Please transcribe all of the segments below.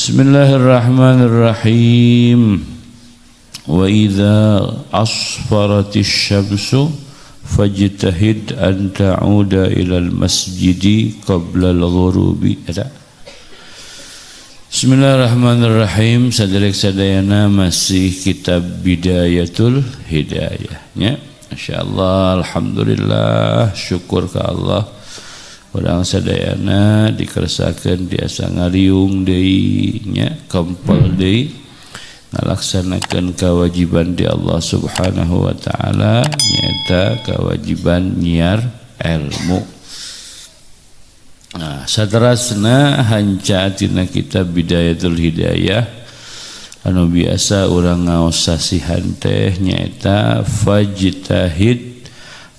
Bismillahirrahmanirrahim. Wa idza asfaratis syamsu fajtahid an ta'uda ilal masjidi qabla al-ghurubi. Ada. Bismillahirrahmanirrahim. Saderek sadayana, masih kitab Bidayatul Hidayah nya. Masyaallah, alhamdulillah, syukur ke Allah. Urang sadayana dikersakeun tiasa ngariung deui nya, kempel deui ngalaksanakeun kewajiban di Allah Subhanahu wa taala, nyaeta kewajiban nyiar ilmu. Nah, saterasna hanca tina kitab Bidayatul Hidayah anu biasa urang ngaos sasihan teh nyaeta fajtahid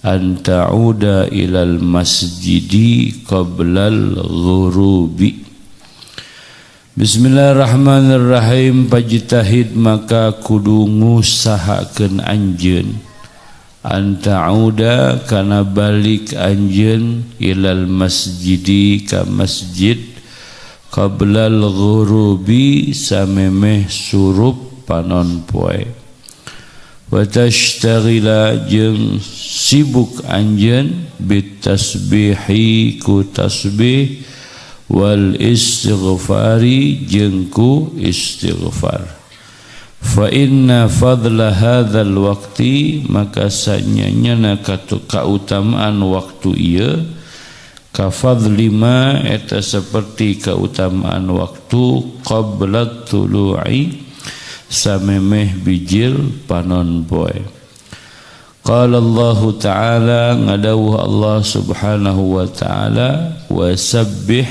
an ta'uda ilal masjidi qoblal ghurubi. Bismillahirrahmanirrahim. Fajtahid, maka kudu ngusahakeun anjeun, an ta'uda, kana balik anjeun, ilal masjidi, ka masjid, qablal ghurubi, samemeh surup panon poe, wa tashtaghila, jeung sibuk anjeun, bitasbihi, ku tasbih, wal istighfari, jeung ku istighfar. Fa inna fadla hadzal waqti, maka sanyanyana kautamaan waktu ieu, ka fadli ma, eta seperti keutamaan waktu, qabla tulu'i, samemeh bijil panon poe. Qala Allah Ta'ala, ngadawuh Allah Subhanahu wa Ta'ala, wa sabbih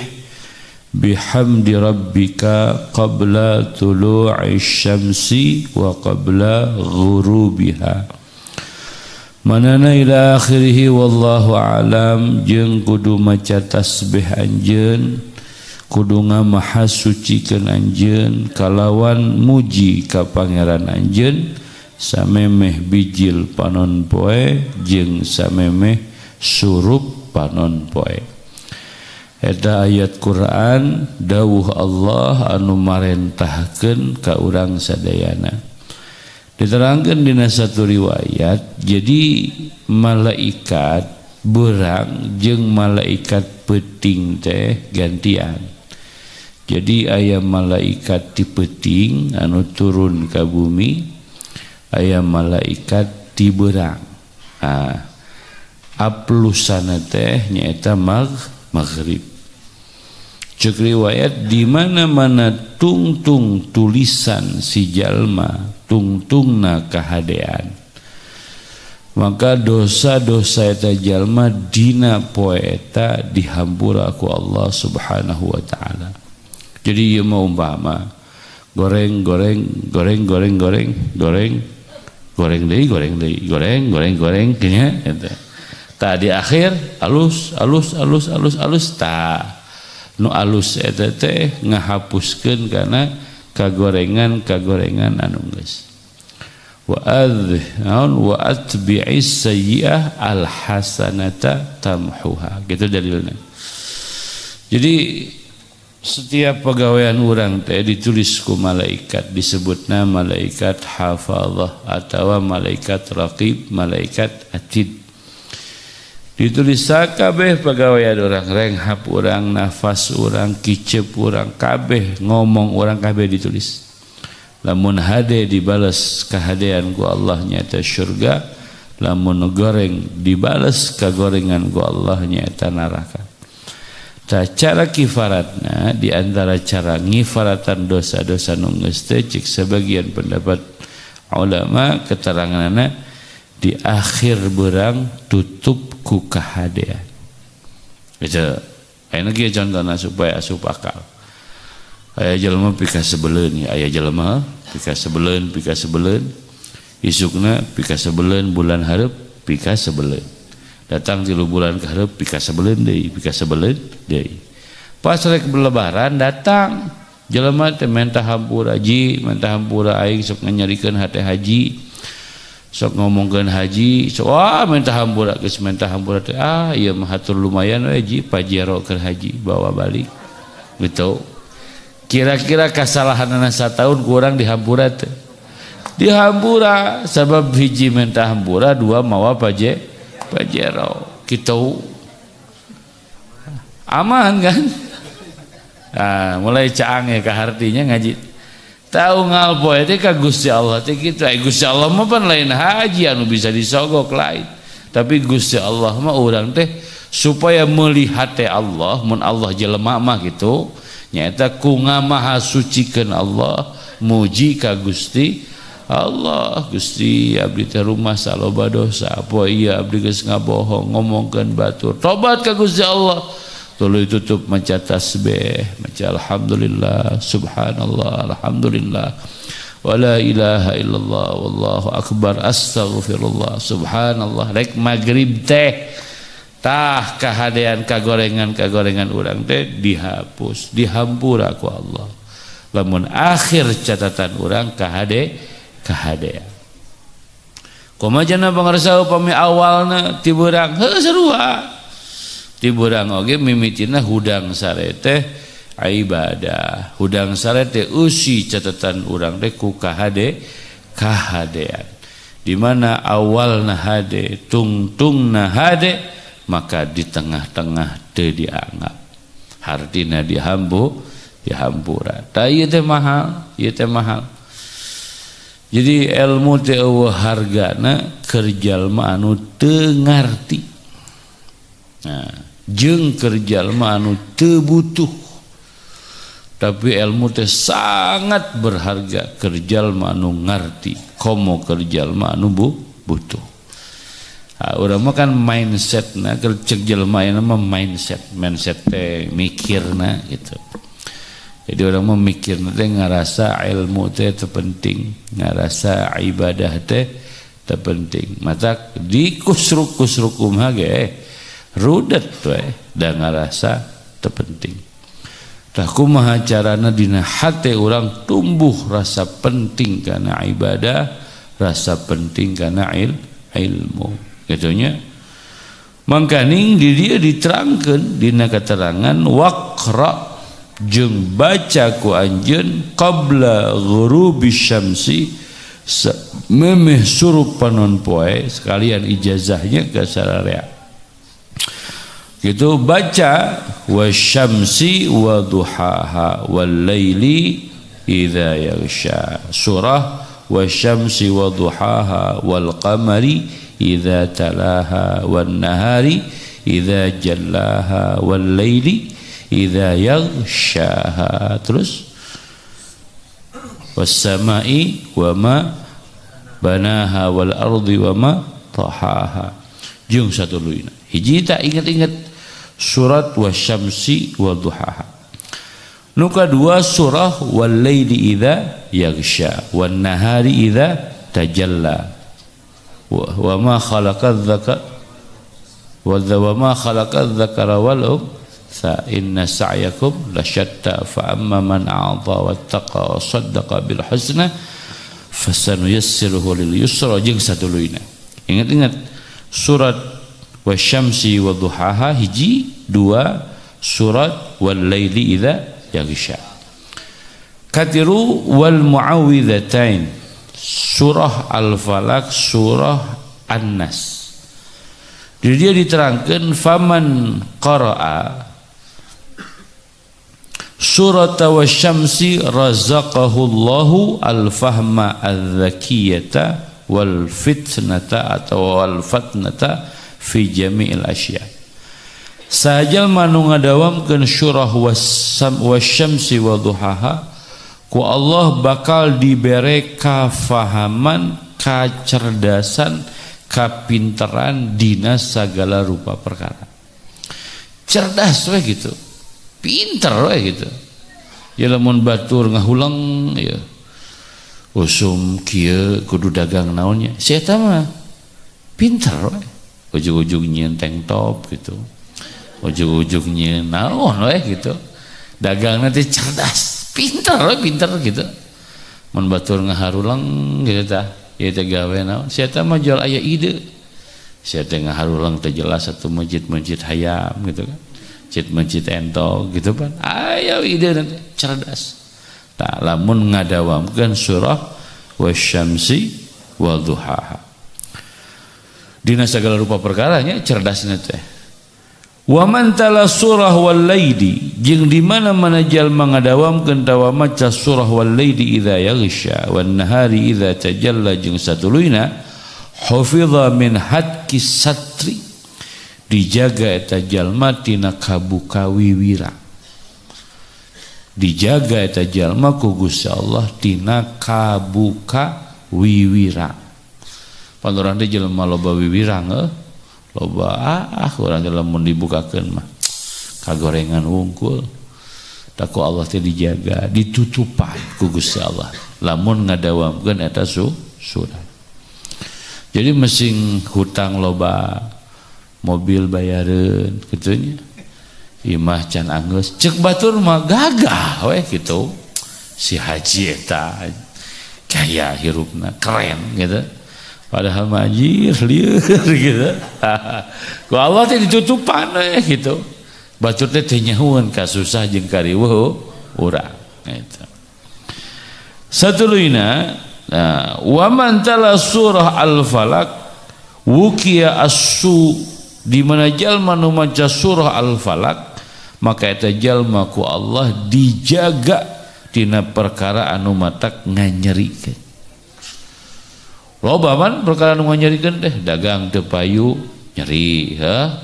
bihamdi rabbika qabla tulu'i syamsi wa qabla ghurubiha, manana ila akhirih, wallahu alam. Jeung kudu maca tasbih anjeun, kudu ngamahasucikeun anjeun kalawan muji ka Pangeran anjeun samemeh bijil panon poe jeung samemeh surup panon poe. Eta ayat Quran, dawuh Allah anu marentahkeun ka urang sadayana. Diterangkan dina satu riwayat, jadi malaikat berang jeung malaikat peting teh gantian. Jadi aya malaikat di peting anu turun ke bumi, aya malaikat di berang. Ah, aplusana teh nyaeta maghrib. Cek riwayat, di mana-mana tungtung tulisan si jalma tungtungna kahadean, maka dosa-dosa eta jalma dina poe eta dihampura ku Allah Subhanahu wa Ta'ala. Jadi ieu mah umpama goreng, goreng, goreng, goreng, goreng, goreng, goreng deui, goreng deui, goreng, goreng, goreng nya eta. Tah, di akhir alus, alus, alus, alus, alus. Tah, nu alus eta teh ngahapuskeun kana kagorengan kagorengan anu geus. Wa adh naon, wa atbi'is sayyi'ah al hasanata tamhuha, gitu dalilnya. Jadi setiap pegawaian orang teh ditulis ku malaikat, disebutna malaikat hafazah atau malaikat raqib, malaikat atid. Ditulis kabeh pegawaian orang, renghap orang, nafas orang, kicep orang, kabeh ngomong orang, kabeh ditulis. Lamun hade dibales kahadean ku Allah, nyata surga. Lamun goreng dibales kagorengan ku Allah, nyata neraka. Ta, cara kifaratna, di antara cara ngifaratan dosa-dosa nu geus teh, cek sebagian pendapat ulama, keteranganna di akhir berang tutup ku kahadean gitu. Ayeuna kieu contohna supaya asup akal. Aya jelema pikasebeleun ya, aya jelema pikasebeleun, pikasebeleun, isukna pikasebeleun, bulan hareup pikasebeleun, datang 3 bulan ke hareup pikasebeleun deui, pikasebeleun deui. Pas rek lebaran datang jelema teh menta hampura, "Ji, menta hampura, aing sok nganyarikeun hate haji, sok ngomongkeun haji." Sok, wah, minta hampura. Geus minta hampura teh, "Ah, ieu mah hatur lumayan we, Ji, Pajero keur haji bawa balik," gitu. Kira-kira kesalahanana satahun kurang dihampura teh? Dihampura, sebab hiji minta hampura, dua mawa pajero gitu, aman kan? Nah, mulai caang ya kahartinya ngaji tahu ngalpoe teh ka Gusti Allah teh kitu. Gusti Allah mah pan lain haji anu bisa disogok, lain, tapi Gusti Allah mah urang teh supaya melihat teh Allah, mun Allah jelema mah gitu nyaeta ku ngamaha sucikeun Allah, muji ka Gusti Allah. Gusti, abdi teh rumah saloba dosa, apa iya abdi geus ngabohong, ngomongkeun batur, tobat ka Gusti Allah, tuluy tutup maca tasbih, maca alhamdulillah, subhanallah, alhamdulillah, wala ilaha illallah, wallahu akbar, astaghfirullah, subhanallah, rek maghrib teh tah kahadean kagorengan kagorengan urang teh dihapus, dihampura ku Allah lamun akhir catatan urang kahade kahadean. Kumaha jana pangarsa upami awalna ti beurang? Heuh, sarua ti beurang oge, mimitina hudang sare teh ibadah, hudang sare teh eusi catatan urang teh ku kahade kahadean. Di mana awalna hade, tungtungna hade, maka di tengah-tengah teu dianggap, hartina dihampura. Tah, ieu teh mahal, ieu teh mahal. Jadi ilmu teh euweuh hargana keur jalma anu teu ngarti, nah, jeung keur jalma anu teu butuh. Tapi ilmu teh sangat berharga keur jalma anu ngarti, komo keur jalma anu butuh. Ha, urang mah kan mindsetna, keur cek jelema ayeuna mah mindset, mindset teh mikirna gitu. Jadi urang mah mikirna teh ngarasa ilmu teh teu penting, ngarasa ibadah teh teu penting. Matak di kusruk-kusruk kumaha ge rudet we, da ngarasa teu penting. Tah, kumaha carana dina hate urang tumbuh rasa penting kana ibadah, rasa penting kana ilmu gitunya? Mangkaning di dia diterangkan dina keterangan waqra, jeung baca ku anjeun, qabla ghurubi syamsi, memeh surup panon poe, sekalian ijazahnya ke sararea gitu. Baca wasyamsi wa duhaha wal laili idza yaghsha, surah wasyamsi wa duhaha wal qamari idza talaha wan nahari idza jallaha wal laili idza yaghshaha, terus was samai wa ma banaha wal ardi wa ma tahaha, jeung satuluyna. Hiji tak ingat-ingat surat wasyamsi wa duhaha. Nu kadua surah wal laili idza yaghsha wan nahari idza tajalla wa ma khalaqadz dzaka wa ma khalaqadz dzakara wal untha inna sa'yakum lasyatta fa amma man a'ta wattaqa wa saddaqa bil husna fasanuyassiruhu lil yusra, jeung satuluyna. Ingat-ingat surat wasyamsi wa duhaha hiji, dua surat wal laili idza yaghsha. Katilu wal muawwidzatain, surah al-falaq, surah an-nas. Di dia diterangkan faman qara'a surat wasyamsi razaqahu Allahu al-fahma al-dzakiyata wal fitnata atau wal fatnata fi jami'il asya. Saha jalma nu ngadawamkeun surah wasyamsi wa duhaha, ku Allah bakal dibere kafahaman, kacerdasan, kapinteran dina segala rupa perkara. Cerdas we gitu, pinter we gitu ya. Lamun batur ngahulang ya, usum kieu kudu dagang naonnya, si eta mah pinter we, ujug-ujug nyieun tank top gitu, ujug-ujug nyieun naon we gitu, dagang nanti cerdas, pinter we, pinter gitu. Mun batur ngaharulang gitu, tah ieu teh gawe naon, si eta mah jual aya ide. Si eta ngaharulang teh jelas satu masjid-masjid hayam gitu kan, masjid-masjid entog gitu kan, aya ide nanti, cerdas. Tah, lamun ngadawamkeun surah wasyamsi wadduhaha dina segala rupa perkaranya cerdasna teh. Wa man tala surah wal laili, jeung di mana-mana jalma ngadawamkeun tawa maca surah wal laili idza yaghsha wan nahari idza tajalla jeung satuluyna, hufidha min hatki satri, dijaga eta jalma tina kabuka wiwira, dijaga eta jalma ku Gusti Allah tina kabuka wiwira. Pan urang teh jelema loba wiwirang, loba. Ah, urang teh lamun dibukakeun mah kagorengan wungkul. Tah, ku Allah teh dijaga, ditutupan ku Gusti Allah lamun ngadawamkeun eta surat. Jadi mesing hutang loba, mobil bayareun kitu nya, imah can anggeus, cek batur mah gagah we gitu, si haji eta gaya hirupna keren gitu, padahal mah anjir lieur gitu. Ku Allah teh ditutupan we gitu, batur teh teu nyahueun kasusah jeung kariweuh urang gitu. Satuluyna, nah, wa man tala surah al-falaq wukiya as-su, di mana jalma nu maca surah al-falaq maka eta jalma ku Allah dijaga tina perkara anu matak nganyerikeun. Loba man perkara anu nganyerikeun teh, dagang teu payu nyeri, ha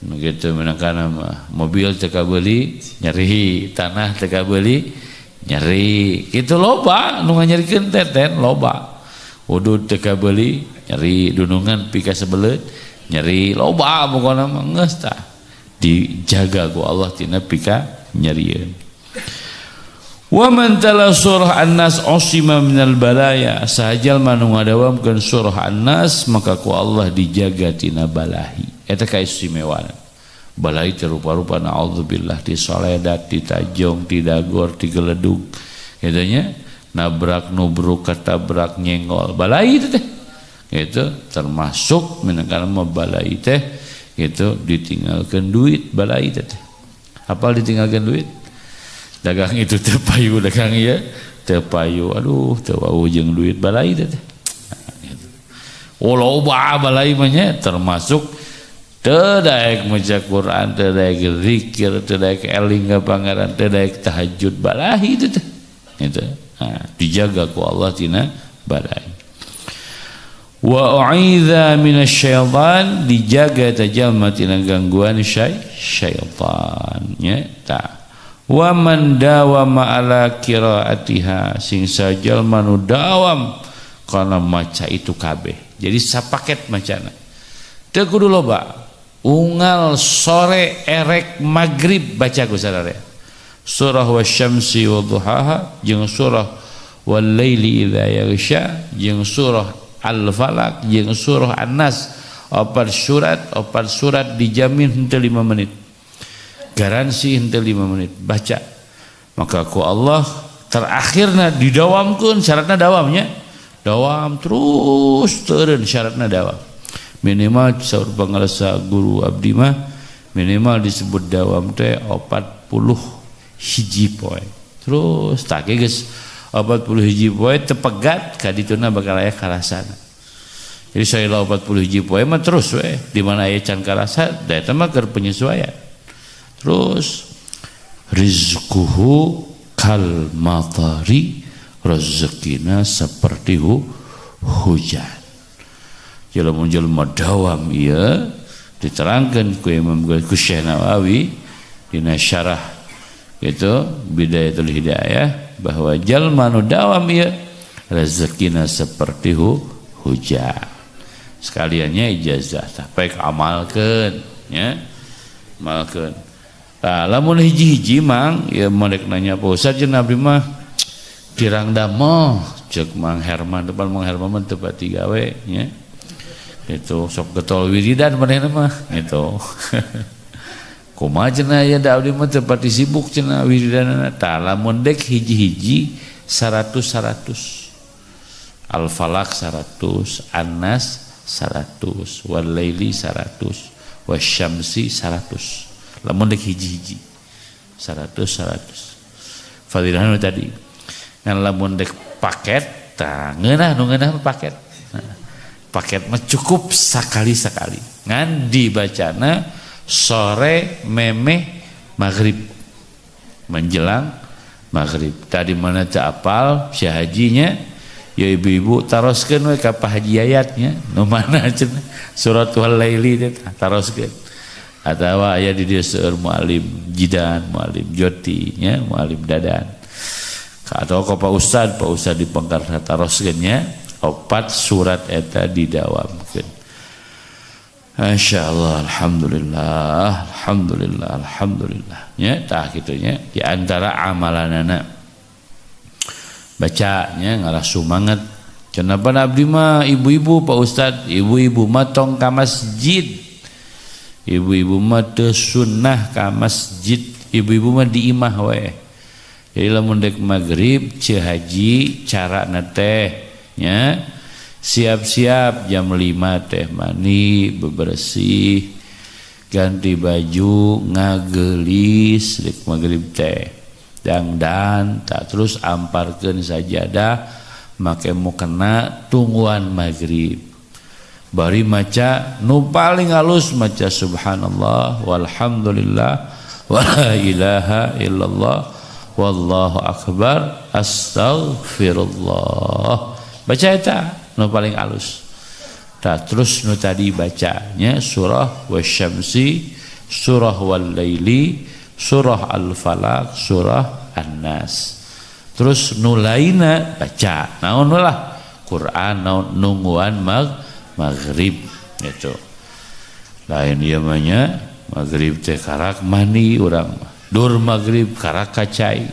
nu kitu minangkana mah, mobil teu kabeuli nyeri, tanah teu kabeuli nyeri, kitu. Loba nu nganyerikeun teh teh loba, udud teu kabeuli nyeri, dunungan pikasebelet nyeri, loba pokona mah. Geus tah, dijaga ku Allah tina pika nyerieun. Wa man tala surah An-Nas usima minal balaya, saha jalma nu ngadawamkeun surah An-Nas maka ku Allah dijaga tina balahi. Eta kaistimewaan. Balahi teh rupa-rupa, naudzubillah, ti soledat, ti tajong, ti dagor, ti geledug kitu nya, nabrak nubruk, katabrak, nyenggol, balahi itu teh. Itu termasuk minangkana mah balai teh itu ditinggalkan duit, balai teh. Apal ditinggalkan duit, dagang itu teu payu, dagang ieu teu payu, aduh, teu wawuh jeung duit, balai teh. Nah, gitu. Oh, loba balai mah nya, termasuk teu daek maca Quran, teu daek zikir, teu daek eling ka Pangeran, teu daek tahajud, balahi itu teh gitu. Nah, dijaga ku Allah tina balai. Wa u'idza minasyaitan, dijaga eta jalma tina gangguan syaitan nya. Ta wa man dawama ala qiraatiha, sing sajalma nu dawam kana maca itu kabeh. Jadi sapaket macana teu kudu loba, unggal sore erek magrib baca ku sararea surah wasyamsi wa duhaha jeung surah wal laili idza yaghsha jeung surah Al-Falaq jeung surah An-Nas, opat surat, opat surat dijamin henteu 5 menit, garansi henteu 5 menit baca. Maka ku Allah terakhirna didawamkeun, syaratna dawamnya, dawam terus turun, syaratna dawam minimal, saur pangarsa guru abdi mah minimal disebut dawam teh 41 poe terus. Tak geus 41 poe tepegat kadituna bakal aya karasana. Jadi saya 41 poe mah terus we, di mana aya can karasa da eta mah keur penyesuaian. Terus rizquhu kal matari, rezekina seperti hujan. Jelema jelema dawam ieu diterangkan ku Imam ku Syekh Nawawi dina syarah itu Bidayatul Hidayah bahwa jalma nu dawam ieu rezekina seperti hujan. Sekaliannya ijazah tah, baik amalkeun nya, amalkeun. Tah, lamun hiji-hiji mang ya merek nanya, "Pak Ustaz, jeung abdi mah kirang damel," cek Mang Herman depan. Mang Herman mah teu pati gawe nya, itu sok getol wiridan manehna mah gitu. "Kumaha cenah ya, da abdi mah teu pati sibuk cenah wiridanna." Tah, lamun dek hiji-hiji 100 100, Al-Falaq 100, An-Nas 100, wal laili 100, wasyamsi 100. Lamun dek hiji-hiji 100 100, fadilahna tadi. Ngan lamun dek paket tah ngeunah nu ngeunah paket. Nah, paket mah cukup sakali-sakali. Ngan dibacana sore memeh maghrib, menjelang maghrib. Tadi mana teu apal si hajinya ya ibu-ibu taroskeun we ka Pak Haji Yayatnya nu mana cenah surat wal-laili teh taroskeun. Atawa aya di dieu seueur mualim Jidan, mualim Joti nya, mualim Dadan. Atau ka Pak Ustad, Pak Ustad di Pengkar taroskeun nya opat surat eta didawamkeun. Masyaallah, alhamdulillah, alhamdulillah, alhamdulillah. Nya tah kitu nya di antara amalanana bacanya ngalah sumanget. Kenapa abdi mah ibu-ibu Pak Ustad, ibu-ibu mah tong ka masjid. Ibu-ibu mah teu sunnah ka masjid, ibu-ibu mah di imah we. Jadi lamun dek maghrib ceu haji carana teh nya siap-siap jam 5 teh mandi, bebersih, ganti baju, ngagelis dek maghrib teh. Dangdan tak terus amparkeun sajadah make mukena tungguan maghrib. Bari maca nu paling halus maca subhanallah walhamdulillah wala ilaha illallah wallahu akbar astaghfirullah. Baca eta nu paling halus. Tah terus nu tadi bacanya surah wasyamsi, surah wal laili, surah al-falaq, surah an-nas. Terus nu lainna baca naon lah Quran naon nungguan maghrib gitu. Lain ieu mah nya maghrib teh karak mandi urang mah. Dur maghrib karak kacai.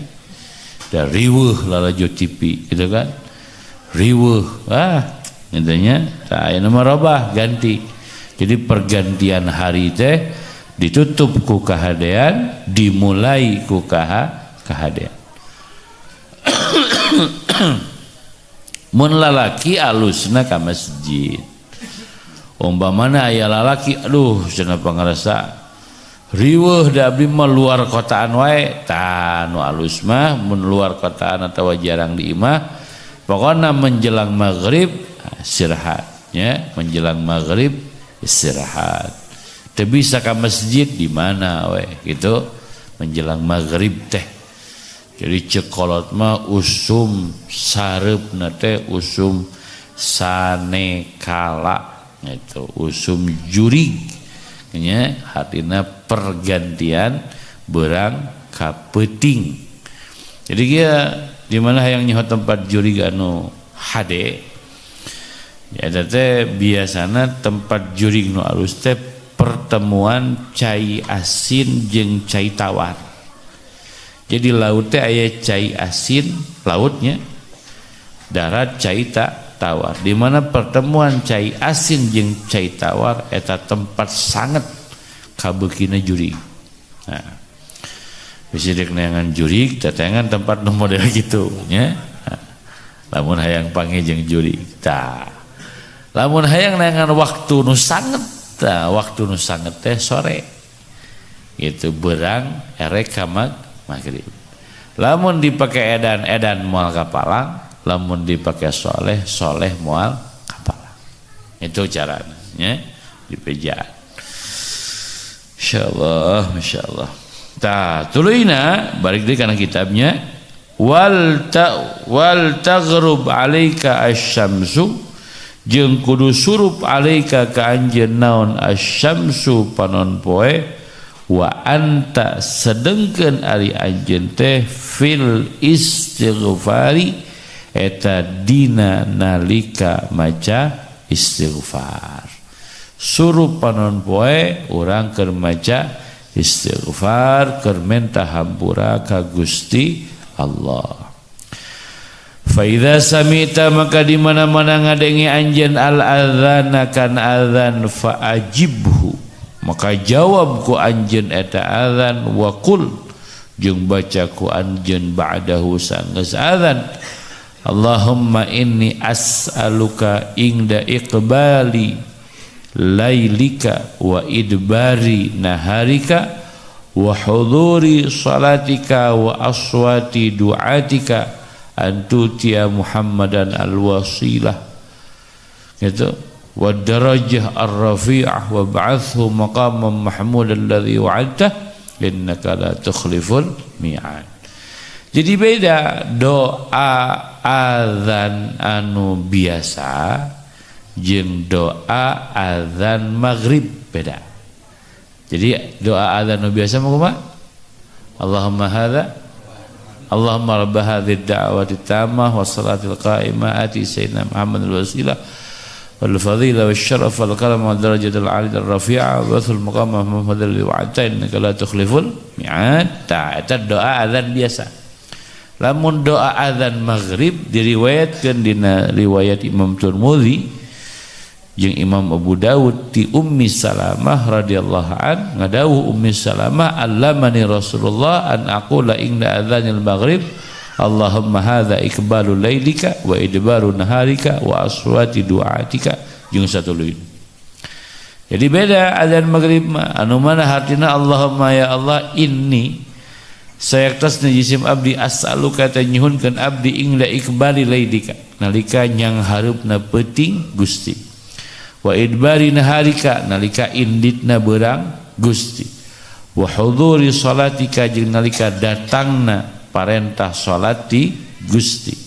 Da riweuh lalajo TV gitu kan. Riweuh ah intinya tah ayeuna mah robah ganti. Jadi pergantian hari teh ditutup ku kahadean, dimulai ku kahadean. Mun lalaki alusna ka masjid. Umpamana aya lalaki aduh cenah pangarasa riweuh da abdi mah luar kotaan wae, tah nu alus mah mun luar kotaan atawa jarang di imah pokona menjelang maghrib istirahat nya, menjelang maghrib istirahat. Teu bisa ka masjid di mana we gitu menjelang maghrib teh. Jadi ceuk kolot mah usum sareupna teh usum sanekala itu usum jurig nya, hatina pergantian berang ka peuting. Jadi dia di mana hayang nyaho tempat jurig anu hade ya teh biasana tempat jurig nu alus teh pertemuan cai asin jeung cai tawar. Jadi laut teh aya cai asin lautnya, darat cai tawar. Di mana pertemuan cai asin jeung cai tawar eta tempat sangat kabeukina jurig. Nah, bisa dek neangan jurig, tetengan tempat nu model gitu nya. Nah, lamun hayang panggih jeung jurig tah. Lamun hayang neangan waktu nu sanget tah, waktu nu sanget teh sore. Gitu berang erek ka maghrib. Lamun dipake edan-edan moal kapalang, lamun dipake soleh, soleh moal kapalang. Itu caranya ya, dipejaan. Insyaallah, masyaallah. Tah, tuluyna balik deui kana kitabnya wal ta wal taghrub alaika asyamsu jeung kudu surup alaika ka anjeun naon asyamsu panon poe wa anta sedengkeun ari anjeun teh fil istighfari eta dina nalika maca istighfar. Surup panon poe urang keur maca istighfar keur menta hampura ka Gusti Allah. Fa idza samita maka di mana-mana ngadenge anjeun al adzana kan adzan fa ajibhu maka jawab ku anjeun eta adzan wa qul jeung baca ku anjeun ba'dahu sanggeus adzan Allahumma inni as'aluka ingda iqbali lailika wa idbari naharika wa huduri salatika wa aswati du'atika Antutia Muhammadan al-wasilah gitu wa darajah ar-rafi'ah wa ba'athu maqaman mahmud alladhi wa'adtah innaka la tukhliful mi'ad. Jadi beda doa azan anu biasa jeung doa azan maghrib beda. Jadi doa azan anu biasa mah kumaha? Allahumma hadza Allahumma rabb hadhihi ad-da'wati tammah was salatil qa'imah ati sayyidina Muhammad al-wasilah wal fadilah wasyaraf wal karam wal darajatul 'aliyah ar-rafi'ah wa thul maqam mahmud alladhi wa'adta innaka la tukhliful mi'ad. Ta eta doa azan biasa. Lamun doa azan maghrib diriwayatkeun dina riwayat Imam Tirmidzi jeung Imam Abu Dawud ti Ummi Salamah radhiyallahu an ngadawuh Ummi Salamah allamani Rasulullah an aqula inda adzanil maghrib Allahumma hadza iqbalu lailika wa idbaru naharika wa aswati du'atika jeung satuluy. Jadi beda adzan maghrib mah anu mana hartina Allahumma ya Allah inni sayaktasna jisim abdi as'aluka tanyuhunkeun abdi inda iqbali lailika nalika nyang hareupna peuting Gusti wa idbari naharika nalika inditna beurang Gusti wa huduri salatika jeung nalika datangna parentah salat ti Gusti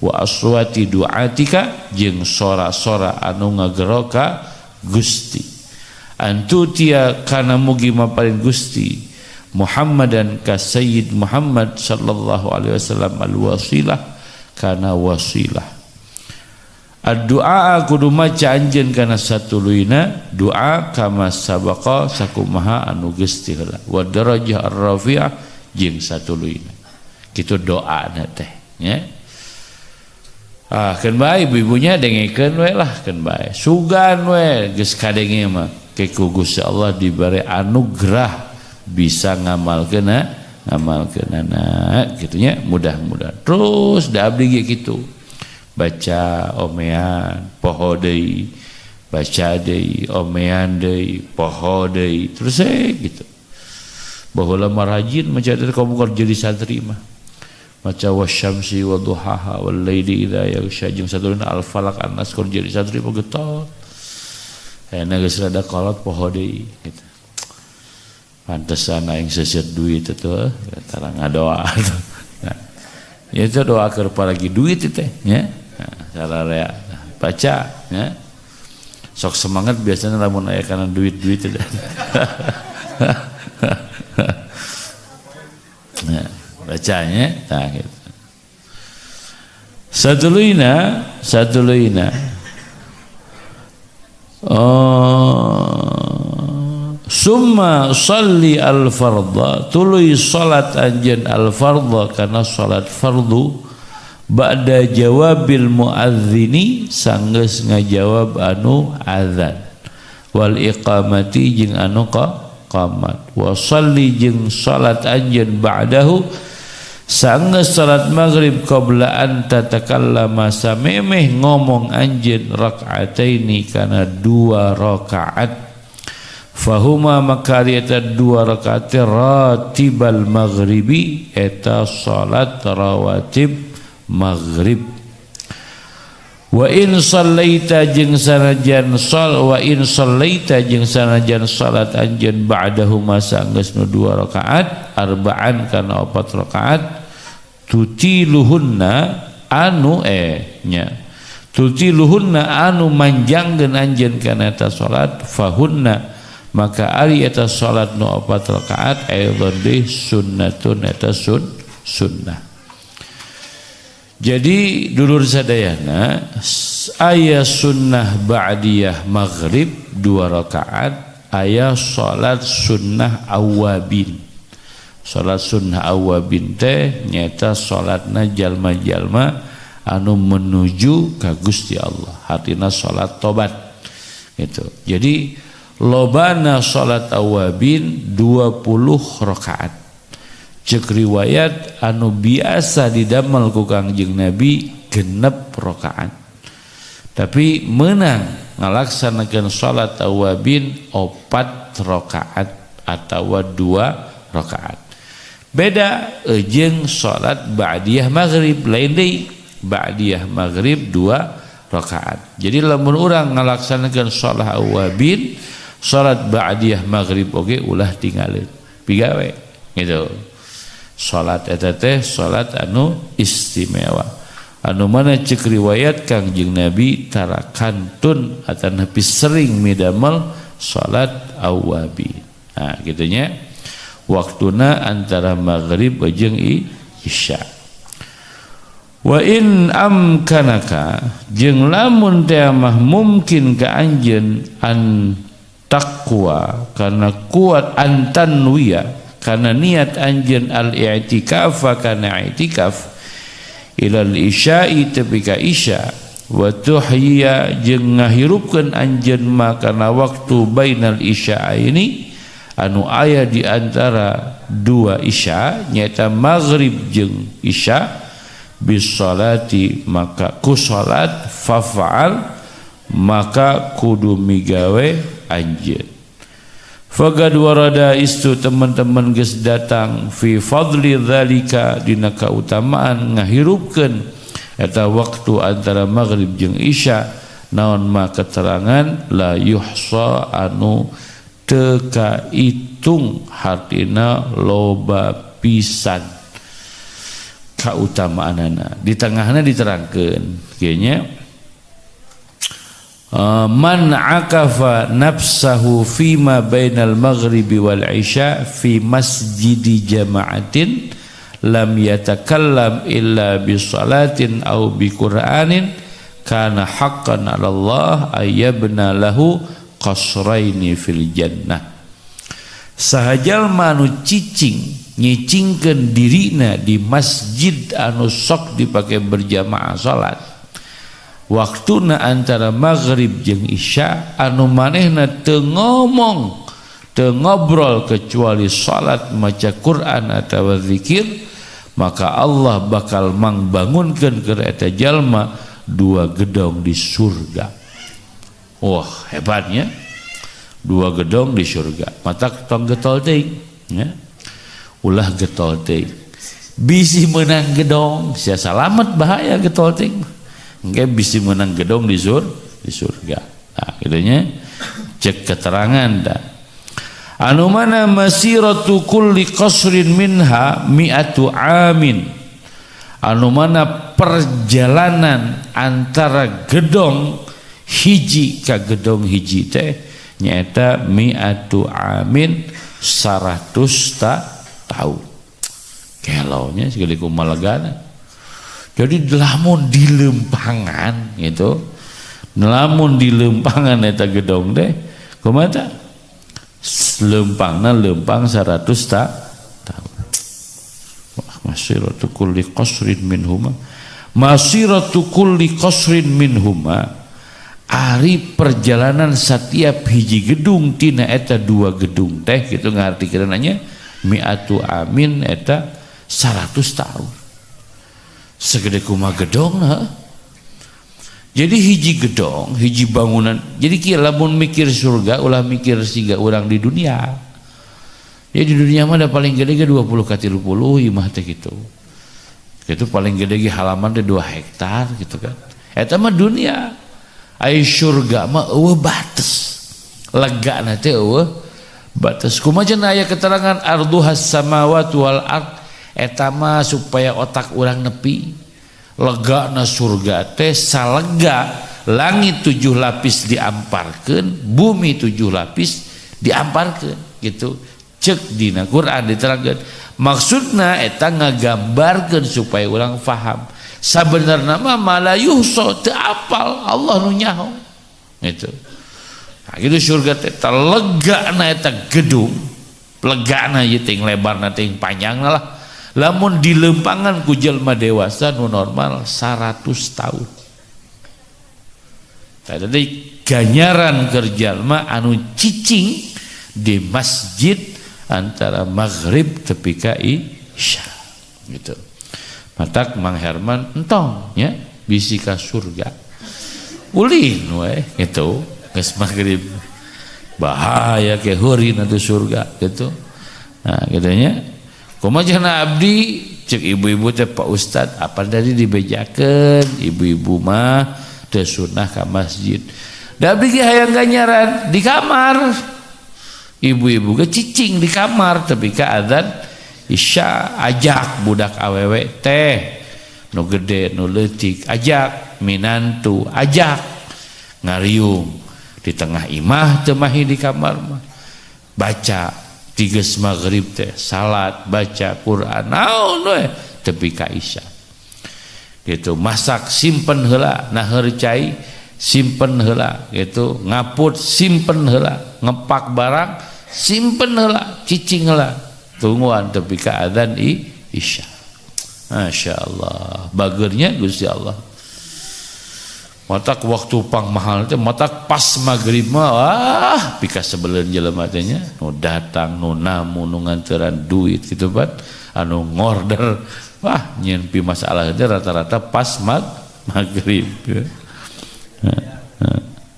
wa aswati du'atika jeung sora-sora anu ngageroka Gusti antutia kana mugi maparin Gusti Muhammadan ka Sayyid Muhammad sallallahu alaihi wasallam al-wasilah kana wasilah. Ad-du'a kudu maca anjeun kana satuluyna doa kama sabaqa sakumaha anu geus ti heula wa darajah ar-rafi'ah jeung satuluyna. Kitu doana teh nya. Ah keun bae ibu-ibunya dengekeun we lah keun bae. Sugan we geus kadenge mah ke ku Gusti Allah dibere anugerah bisa ngamalkeunana kitu nya mudah-mudahan. Terus da abdi ge kitu. Baca omean poho deui, baca deui omean deui, poho deui, terus gitu. Baheula mah rajin maca teh kamu keur jadi santri mah. Maca wasyamsi waduhaha wal laili idza yaghsha jeung satuluyna al falaq an-nas keur jadi santri mah getot. Ayeuna geus rada kolot poho deui gitu. Pantesan aing seuseut duit itu tara ngadoa. Nah, ya itu doa keur paragi duit teh nya. Nah, cara rea baca ya. Sok semangat biasanya lamun aya kana duit-duit teh. Nah, bacanya nah gitu. Satuluyna summa shalli al-fardha tuluy salat anjeun al-fardha kana salat fardu ba'da jawabil muadzini sanggeus ngajawab anu azan wal iqamati jeung anu qamat wa shalli jeung salat anjeun ba'dahu sanggeus salat maghrib qabla an tatakallama samemeh ngomong anjeun rakaataini kana dua rakaat fahuma maka eta dua rakaat ratibal maghribi eta salat rawatib maghrib wa in sallaita jeung sanajan sal wa in sallaita jeung sanajan salat anjeun ba'dahuma sanggeus nu dua rakaat arba'an kana opat rakaat tutiluhunna anu nya tutiluhunna anu manjangkeun anjeun kana eta salat fahunna maka ari eta salat nu opat rakaat aidon deui sunnatun eta sunnah. Jadi dulur sadayana aya sunnah ba'diyah maghrib dua rakaat, aya salat sunnah awabin. Salat sunnah awabin teh nyaeta salatna jalma-jalma anu menuju ka Gusti Allah, hartina salat tobat gitu. Jadi lobana salat awabin 20 rakaat. Cek riwayat anu biasa didamel ku Kangjeng Nabi 6 rakaat. Tapi menang ngalaksanakeun salat awabin 4 rakaat atawa 2 rakaat. Beda jeung salat ba'diyah maghrib, lain deui ba'diyah maghrib 2 rakaat. Jadi lamun urang ngalaksanakeun salat awabin, salat ba'diyah maghrib oge ulah tinggalin, pigawe gitu. Salat eta teh salat anu istimewa, anu mana cek riwayat Kangjeng Nabi tara kantun atanapi sering midamel salat awabin. Nah, gitunya waktuna antara maghrib jeung isya. Wa in amkanaka jeung lamun teh mah mungkin ka anjeun an taqwa karena kuat antanwiya karena niat anjeun al i'tikafa kana i'tikaf ilal isya'i tepi ka isya wa tuhyiya jeung ngahirupkeun anjeun ma kana waktu bainal isya ini anu aya di antara dua isya nyaeta maghrib jeung isya bisolati maka ku salat fafa'al maka kudu migawe anjeun. Faqad warada istu teman-teman geus datang fi fadli dzalika dina kautamaan ngahirupkeun eta waktu antara maghrib jeung isya naon ma keterangan la yuhsa anu teu kaitung hartina loba pisan kautamaanana. Di tengahna diterangkeun kieu nya, man akafa nafsahu fima bainal maghribi wal isya fi masjidi jama'atin lam yatakallam illa bi salatin aw bi qur'anin kana haqqan 'ala Allah ayyabna lahu qasraini fil jannah. Saha jalma anu cicing nyicingkeun dirina di masjid anu sok dipake berjamaah salat waktuna antara maghrib jeung isya anu manehna teu ngomong teu ngobrol kecuali salat maca Quran atawa zikir, maka Allah bakal mangbangunkeun keur eta jalma 2 gedong di surga. Wah, hebatnya 2 gedong di surga. Matak tong getol teuing ya. Ulah getol teuing. Bisi menang gedong, sia salamet bahaya getol teuing. Engke bisi menang gedong di surga. Nah, gitunya cek keterangan dah. Anu mana masiratu kulli qasrin minha mi'atu amin. Anu mana perjalanan antara gedong hiji ka gedong hiji teh nyaeta mi'atu amin 100 tahun. Kelonya segede kumalegana. Jadi lamun di lempangan gitu, lamun di lempangan eta gedong teh kumaha tah? Lempangna lempang 100 tahun. Wah, masiratu kulli qasrin minhuma. Masiratu kulli qasrin minhuma. Ari perjalanan setiap hiji gedung tina eta 2 gedung teh gitu ngartikeun nya mi'atu amin eta 100 tahun. Segede kumaha gedong nah. Jadi hiji gedong, hiji bangunan. Jadi kieu lamun mikir surga ulah mikir siga urang di dunia. Jadi di dunia mah da paling gede ge 20 ka 30 imah teh gitu. Itu paling gede ge halaman teh 2 hektar gitu kan. Eta mah dunia. Ai surga mah eueuh batas. Legana teh eueuh batas. Kumaha cenah aya keterangan arduhas samawati wal ard, eta mah supaya otak urang nepi. Legana surga teh salega langit 7 lapis diamparkeun, bumi 7 lapis diamparkeun gitu. Cek dina Quran diterangkeun. Maksudna eta ngagambarkeun supaya urang faham. Sabenerna mah malayuhso teu apal Allah nu nyaho gitu. Nah, gitu surga teh legana eta gedung, legana ieu ting lebarna ting panjangna lah. Lamun di lempangan ku jelma dewasa nu normal 100 tahun. Tadi ganjaran keur jalma anu cicing di masjid antara maghrib tepi ka isya gitu. Matak Mang Herman entong ya bisi ka surga. Ulin we gitu geus maghrib. Bahaya ke heurin atuh surga gitu. Nah, gitunya. Kumaha cenah abdi, cek ibu-ibu teh, Pak Ustad, apa tadi dibejakeun ibu-ibu mah teu sunnah ka masjid. Da abdi ge hayang ganjaran di kamar. Ibu-ibu ge cicing di kamar tapi ka adzan isya, ajak budak awewe teh nu gede nu leutik, ajak minantu, ajak ngariung di tengah imah, teu mahi di kamar mah. Baca tiges maghrib teh salat, baca Quran, naon we tepi ka isya gitu. Masak simpen heula, naheur cai simpen heula gitu, ngaput simpen heula, ngepak barang simpen heula, cicing heula, tungguan tepi ka adzan isya. Masya Allah, bagernya Gusti Allah. Matak waktu pang mahal teh matak pas maghrib mah, wah, pikasebeleun jelema teh nya, nu datang, nu namu, nu nganteran duit gitu pan, anu ngorder, wah, nyieun pi masalah teh rata-rata pas maghrib ya.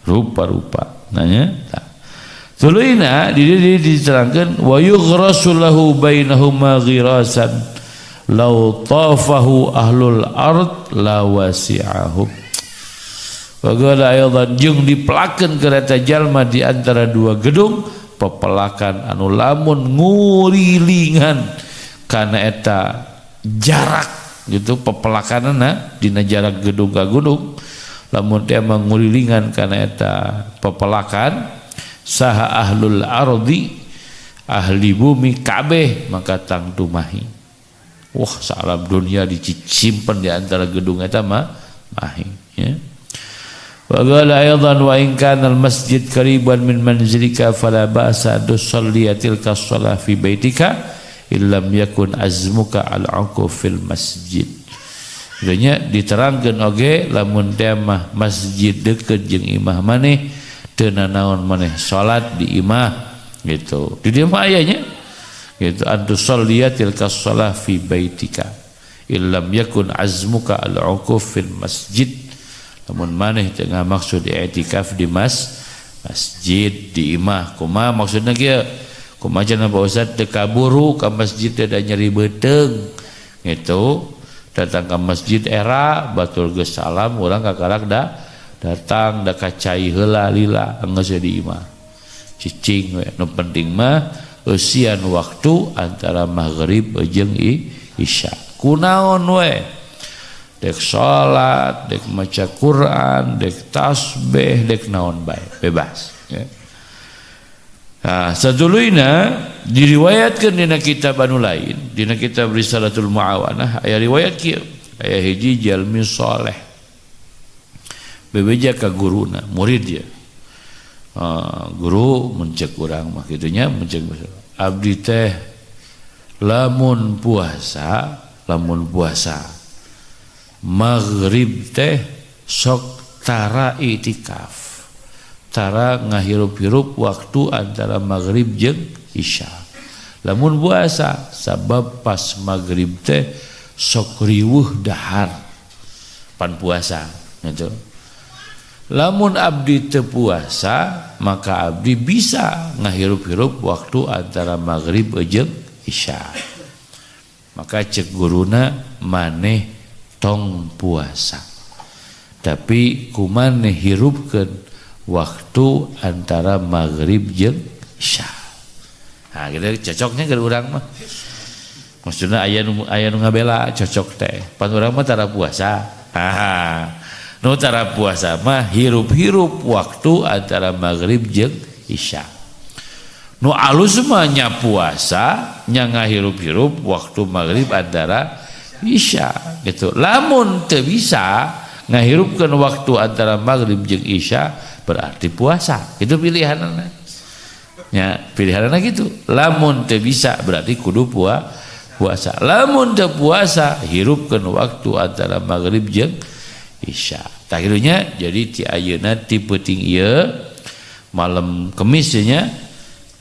Rupa-rupa nanya tah. Tuluyna di dieu diterangkeun wa yughrasu lahu bainahuma ghirasan law tafahu ahlul ard la wasi'ahum. Wa qala aidan, jeung dipelakeun kereta jalma di antara dua gedung pepelakan anu lamun ngurilingan kana eta jarak gitu, pepelakanana dina jarak gedung ka gedung, lamun teh ngurilingan kana eta pepelakan saha ahlul ardi, ahli bumi kabeh, maka tangtu mahi. Wah, salam dunia disimpan di antara gedung eta mah mahi ya. Wa qala aidan wa in kana al masjid qariban min manzilika fala ba'sa an tusalli tilka shalah fi baitika illam yakun azmuka al uquf fil masjid. Nya diterangkeun oge lamun teh mah masjid deket jeung imah maneh, teu nanaon maneh salat di imah gitu. Di dieu mah aya nya gitu, an tusalli tilka shalah fi baitika illam yakun azmuka al uquf fil masjid. Lamun maneh teu maksud i'tikaf di masjid, di imah kumaha maksudna kieu, kumaha cenah Pak Ustaz, teu kaburu ka masjid teh da nyeri beuteung gitu, datang ke masjid era batur geus salam, urang kakarak da datang, da kacai heula lila, geus di imah cicing we. Nu penting mah eusian waktu antara maghrib jeung isya kunaon we, dek salat, dek maca Quran, dek tasbih, dek naon bae bebas ya. Nah, satuluyna diriwayatkeun dina kitab anu lain, dina kitab Risalatul Muawanah aya riwayat kieu, aya hiji jalmi saleh bebeja ka guruna, murid ya. Guru, mencek urang mah kitu nya, mencek abdi teh lamun puasa, lamun puasa maghrib teh sok tara itikaf, tara ngahirup-hirup waktu antara maghrib jeung isya lamun puasa, sabab pas maghrib teh sok riweuh dahar pan puasa gitu. Lamun abdi teu puasa maka abdi bisa ngahirup-hirup waktu antara maghrib jeung isya. Maka cek guruna, maneh tong puasa, tapi kumaneh hirupkeun waktu antara maghrib jeung isya. Nah gitu cocoknya ke urang mah, maksudnya aya nu ngabela cocok teh pan urang mah tara puasa. Ah, nu tara puasa mah hirup-hirup waktu antara maghrib jeung isya, nu alus mah nya puasa nya ngahirup-hirup waktu maghrib antara isya gitu. Lamun teu bisa ngahirupkeun waktu antara maghrib jeung isya berarti puasa, itu pilihanana nya, pilihanana gitu. Lamun teu bisa berarti kudu puasa, lamun teu puasa hirupkeun waktu antara maghrib jeung isya. Tah nya, jadi ti ayeuna, ti peuting ieu malam kemis nya,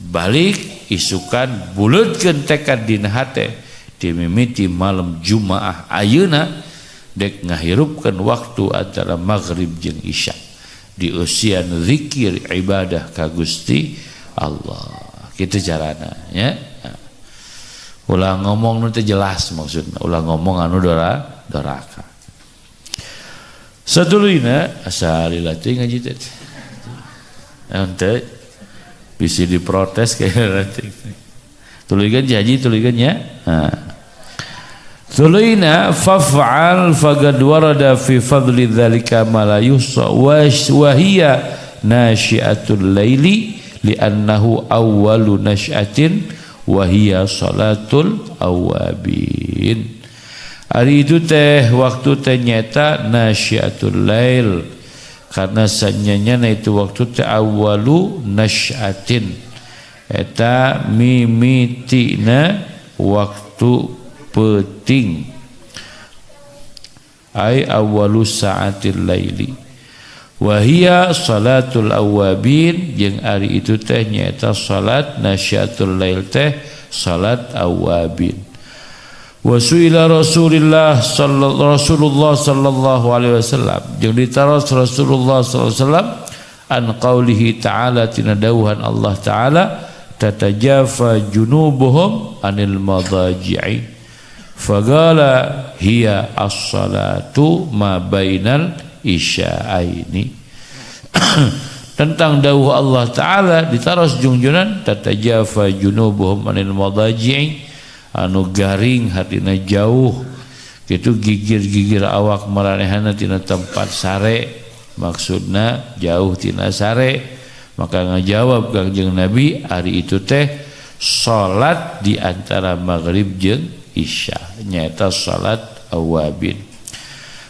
balik isukan buleutkeun tekad dina hate, dimimiti malam Jumaah ayeuna dek ngahirupkeun waktu antara maghrib jeung isya di usian zikir ibadah ka Gusti Allah. Kitu carana ya. Ulah ngomong nu teu jelas maksudna, ulah ngomong anu doraka. Satuluyna asa lila teh ngaji teh. Ente bisa diprotes kayak nanti. Tuluykeun haji, tuluykeun nya. Nah. Tuluyna faf'al faqad warada fi fadli dzalika ma la yuhsa wa hiya nasyiatul laili li'annahu awwalu nasy'atin wa hiya salatul awabin. Ari itu teh waktu teh nyata nasyiatul lail karena sanyanya itu waktu teh awwalu nasy'atin eta mimitina waktu peting ai awwalu sa'atil laili wa hiya salatul awabin jeung ari itu teh nyaeta salat nasyiatul lail teh salat awabin. Wa suila Rasulullah sallallahu alaihi wasallam jeung ditaros Rasulullah sallallahu alaihi wasallam an qaulihi ta'ala tina dawuhan Allah ta'ala tatajafa junubuhum anil madaji'i faqala hiya as-salatu ma bainal isya'aini. Tentang dawuh Allah ta'ala ditaros jungjunan tatajafa junubuhum anil madaji'i anu garing hatina jauh kitu gigir-gigir awak maranehana tina tempat sare, maksudna jauh tina sare. Maka ngajawab Kangjeng Nabi ari itu teh salat di antara maghrib jeung isya nyaeta salat awabin.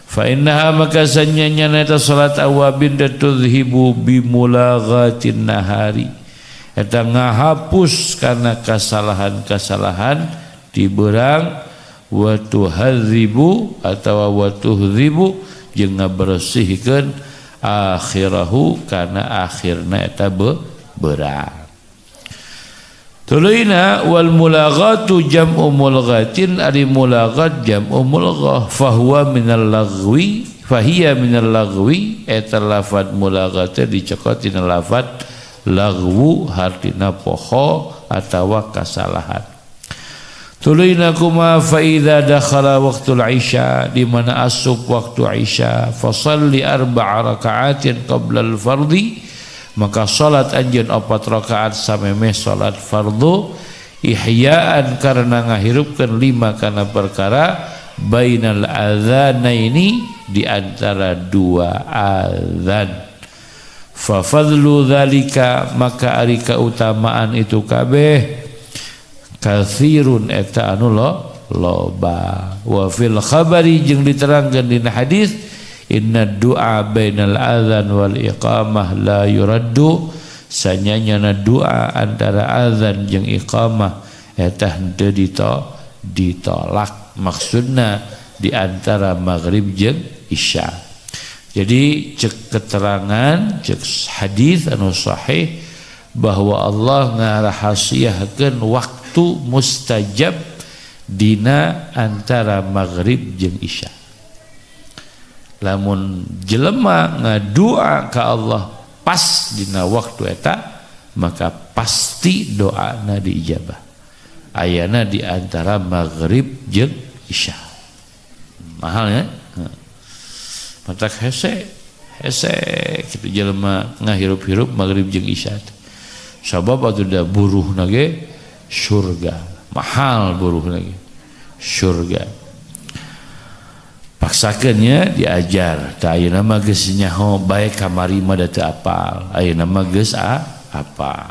Fa innaha maka sanyanya nyaeta salat awabin tudhibu bimulaghatin nahari eta ngahapus karena kesalahan-kesalahan di berang wa tuhadzibu atawa wa tuhdzibu jeung ngabersihkeun akhirahu kana akhirna eta berang. Tuluyna wal mulaghatu jam'u mulghatin ari mulaghat jam'u mulghah fahuwa minal lagwi fahiya minal lagwi eta lafad mulaghat dicokot tina lafad lagwu hartina poho atawa kasalahan. Tuluyna kuma fa idza dakhala waqtul isya di mana asup waktu isya fasalli arba'a raka'atin qabla al-fardhi maka salat anjeun 4 rakaat samemeh salat fardu ihya'an karena ngahirupkeun 5 kana perkara bainal adzanaini di antara dua adzan. Fa fadlu dzalika maka ari kautamaan itu kabeh katsirun eta anu loba. Wa fil khabari jeung diterangkeun dina hadis inna du'a bainal adzan wal iqamah la yuraddu sanyanyana doa antara azan jeung iqamah eta henteu ditolak, maksudna di antara maghrib jeung isya. Jadi cek keterangan cek hadis anu sahih bahwa Allah ngarahasiakeun waktu mustajab dina antara maghrib jeung isya. Lamun jelema ngadua ka Allah pas dina waktu eta maka pasti doana diijabah. Ayana di antara maghrib jeung isya. Mahal ya? Matak hese hese kitu jelema ngahirup-hirup maghrib jeung isya. Sabab atuh da buruhna ge surga, mahal buruhna ge surga. Paksakeun nya diajar. Tah ayeuna mah geus nyaho bae kamari mah da teu apal. Ayeuna mah geus apal.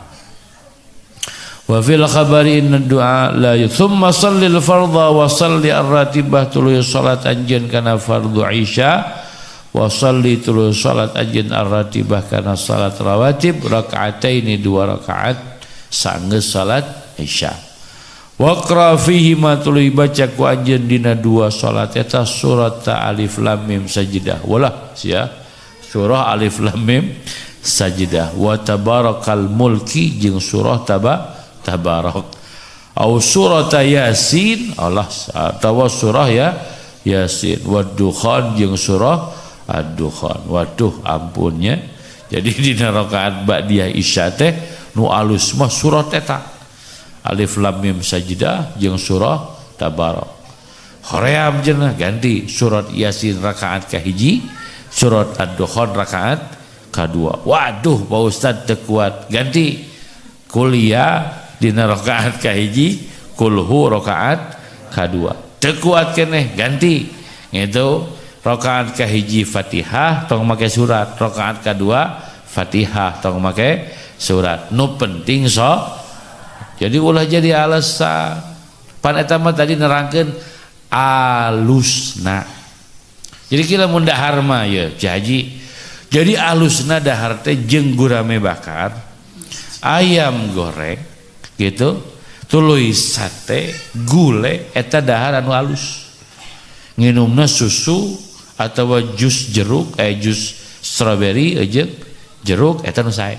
Wa fil khabari inna du'a la thumma sallil fardha wa salli ar-ratibah tuluy salat anjeun kana fardhu isya wa salli tuluy salat anjeun ar-ratibah kana salat rawatib rakaataini 2 rakaat sanggeus salat isya. Waqra fihi ma tuluy baca ku anjeun dina 2 salat eta surat alif lam mim sajdah walah sia surah alif lam mim sajdah wa tabarakal mulki jeung surah tabarak au surat yasin Allah atawa surah ya yasin wa dukhan jeung surah ad-dukhan. Waduh ampunnya. Jadi dina rakaat ba'diyah isya teh nu alus mah surat eta Alif Lam Mim Sajdah jeung surah Tabarok. Hoream cenah ganti surat Yasin rakaat kahiji, surat Ad-Dukhan rakaat kadua. Waduh Pak Ustad teu kuat, ganti kuliah dina rakaat kahiji, kulhu rakaat kadua. Teu kuat keneh ganti gitu rakaat kahiji Fatihah tong make surat, rakaat kadua Fatihah tong make surat. Nu penting so. Jadi ulah jadi alasan. Pan eta mah tadi nerangkeun alusna. Jadi kira mun dahar mah ya Haji. Jadi alusna dahar teh jeung gurame bakar, ayam goreng gitu, tuluy sate, gule eta dahar anu alus. Nginumna susu atau jus jeruk, jus strawberry jeung jeruk eta nu sae.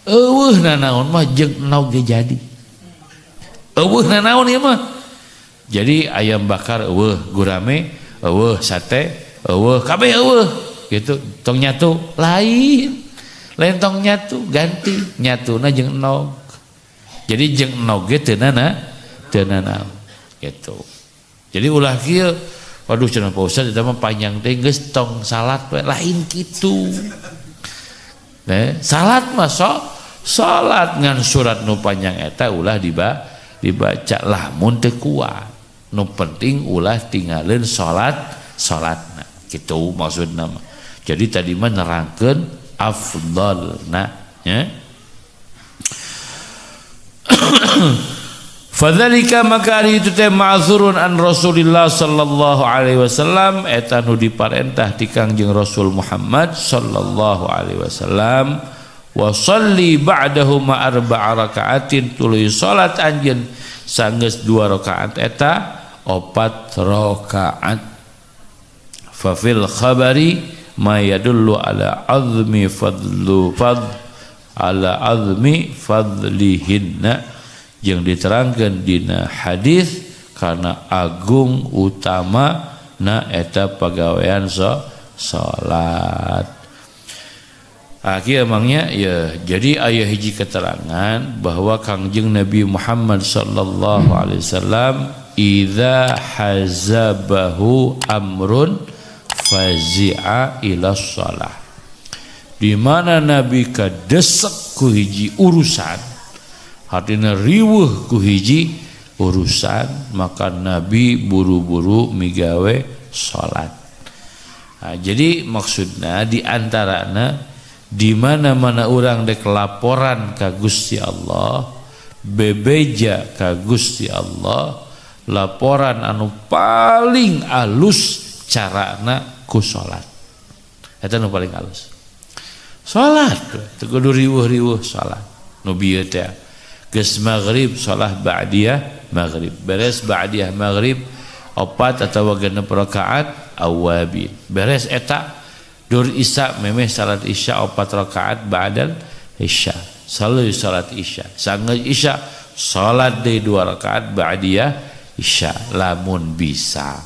Eueuh nanaon mah jeung endog ge jadi. Eueuh nanaon ieu mah. Jadi ayam bakar eueuh, gurame eueuh, sate eueuh, kabeh eueuh gitu. Tong nyatu lain. Lain tong nyatu ganti nyatuna jeung endog. Jadi jeung endog ge teu nanaon gitu. Jadi ulah kieu, waduh cenah Pak Ustaz eta mah panjang teh geus tong salat we, lain kitu. Nah, salat mah sok salat ngan surat nu panjang eta ulah dibaca lamun teu kuat. Nu penting ulah tinggalin salat salatna gitu maksudna mah. Jadi tadi mah nerangkeun afdalna ya. Fadzalika maka ari itu teh ma'dzurun an Rasulillah sallallahu alaihi wasallam eta nu diparentah ti Kangjeng Rasul Muhammad sallallahu alaihi wasallam wa shalli ba'dahu ma arba'a raka'atin tuluy salat anjeun sanggeus 2 rakaat eta 4 rakaat. Fa fil khabari ma yadullu ala azmi fadlu fad ala azmi fadlihinna yang diterangkan dina hadis karena agung utama na eta pagawean salat. Akhir emangnya ya jadi aya hiji keterangan bahwa Kangjeng Nabi Muhammad sallallahu alaihi wasallam idza hazabahu amrun fazi'a ila shalah. Di mana Nabi kadesek ku hiji urusan, artinya riweuh ku hiji urusan, maka Nabi buru-buru migawe salat. Nah, jadi maksudna di antarana di mana-mana orang dek laporan ka Gusti Allah, bebeja ka Gusti Allah, laporan anu paling alus carana ku salat. Eta nu paling alus. Salat teu kudu riweuh-riweuh salat. Nu bieu teh geus maghrib salat ba'diyah maghrib. Beres ba'diyah maghrib 4 atawa 6 rakaat awabin. Beres eta dur isya memeh salat isya 4 rakaat ba'dal isya. Selalu salat isya. Sanggeus isya salat deui 2 rakaat ba'diyah isya lamun bisa.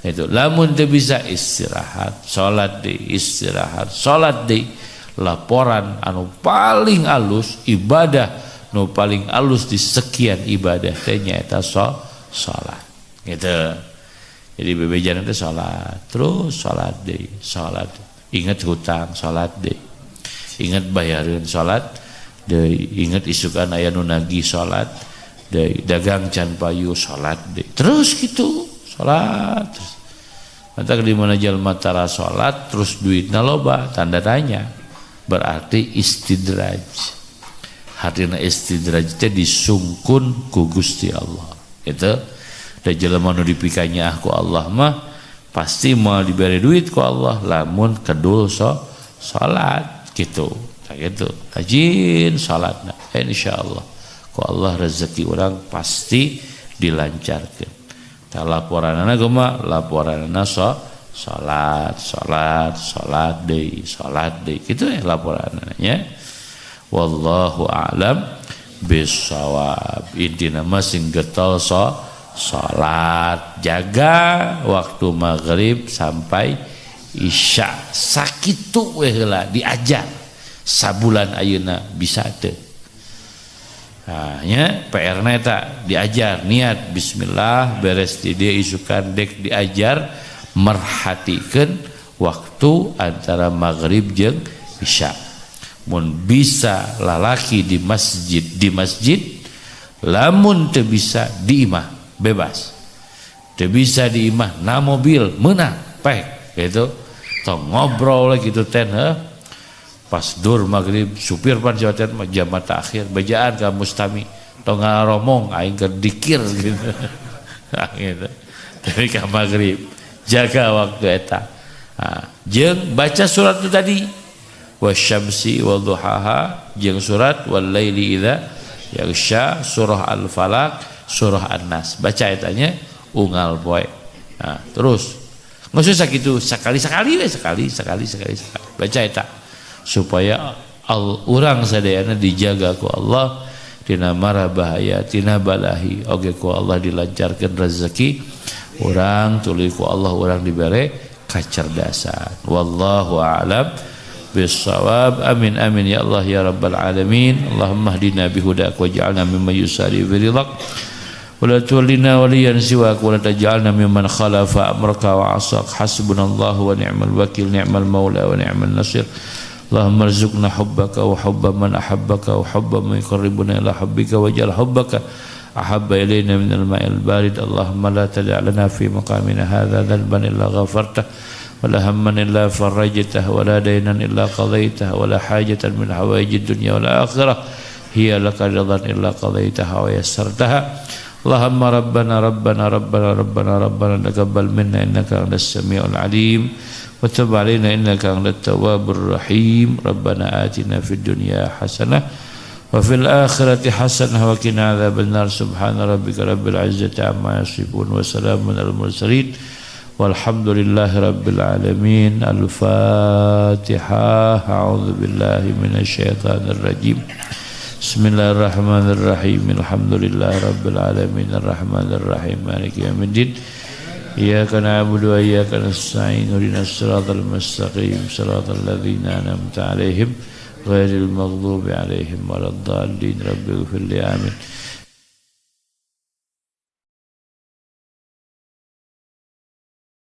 Itu lamun teu bisa istirahat, salat deui istirahat, salat deui. Laporan anu paling alus ibadah nu paling alus di sekian ibadah teh nyaeta salat gitu. Jadi bebejan teh salat terus salat deui, salat ingat hutang salat deui, ingat bayareun salat deui, ingat isukan aya nu nagih salat deui, dagang can payu salat deui, terus gitu salat terus. Maka di mana jalma tara salat terus duitna loba tanda tanya, berarti istidraj. Hartina istidraj teh disungkun ku Gusti Allah gitu. Da jelema nu dipikanya ku Allah mah pasti mau diberi duit ku Allah lamun kedul salat gitu. Tah gitu rajin salatna insyaallah ku Allah rezeki orang pasti dilancarkeun. Tah laporanana kumaha? Laporanana salat salat salat deui salat deui kitu ya laporanana nya. Wallahu a'lam bissawab. Intina mah sing getol salat, jaga waktu maghrib sampai isya. Sakitu we heula diajar sabulan ayeuna bisa teu. Nah, nya PR na eta diajar niat bismillah beres di dia isukan dek diajar merhatikeun waktu antara maghrib jeung isya. Mun bisa lalaki di masjid, di masjid, lamun teu bisa di imah bebas. Teu bisa di imah na mobil meunang pek gitu. Tong ngobrol gitu ten heuh. Pas dur maghrib supir pan sia mah jam mata akhir bejaan ka mustami tong ngaromong aing keur dikir gitu. Nah, gitu. Tapi ka maghrib jaga waktu eta. Nah, jeung baca surat itu tadi wasyamsi wadduhaha jeung surat wal laili idza yaghsha, surah al-falaq, surah an-nas, baca etanya unggal poe. Nah, terus nggak susah gitu, sekali-sekali we, sekali sekali sekali sekali baca eta supaya urang sadayana dijaga ku Allah tina mara bahaya, tina balahi, oge ku Allah dilancarkan rezeki urang, tuluy ku Allah urang dibere kecerdasan. Wallahu a'lam bissawab. Amin amin ya Allah ya rabbal alamin. Allahumma hdina bihudak waj'alna mimman yusari fi ridhak ولا تولنا وليا سواك ولا تجعلنا ممن خالف أمرك وعصاك. حسبنا الله ونعم الوكيل، نعم المولى ونعم النصير. اللهم ارزقنا حبك وحب من أحبك وحب من يقربنا إلى حبك، واجعل حبك أحب إلينا من الماء البارد. اللهم لا تدع لنا في مقامنا هذا ذنبا إلا غفرته، ولا هما إلا فرجته، ولا دينا إلا قضيته، ولا حاجة من حوائج الدنيا والآخرة هي لك رضا إلا قضيتها ويسرتها. اللهم ربنا ربنا ربنا ربنا ربنا تقبل منا إنك أنت السميع العليم وتب علينا إنك أنت التواب الرحيم. ربنا آتنا في الدنيا حسنة وفي الآخرة حسنة وقنا عذاب النار. سبحان ربك رب العزة عما يصفون وسلام على المرسلين والحمد لله رب العالمين. الفاتحة. أعوذ بالله من الشيطان الرجيم. بسم الله الرحمن الرحيم. الحمد لله رب العالمين الرحمن الرحيم مالك يوم الدين. إياك نعبد وإياك نستعين. اهدنا الصراط المستقيم، صراط الذين أنعمت عليهم غير المغضوب عليهم ولا الضالين. رب اغفر لي، آمين.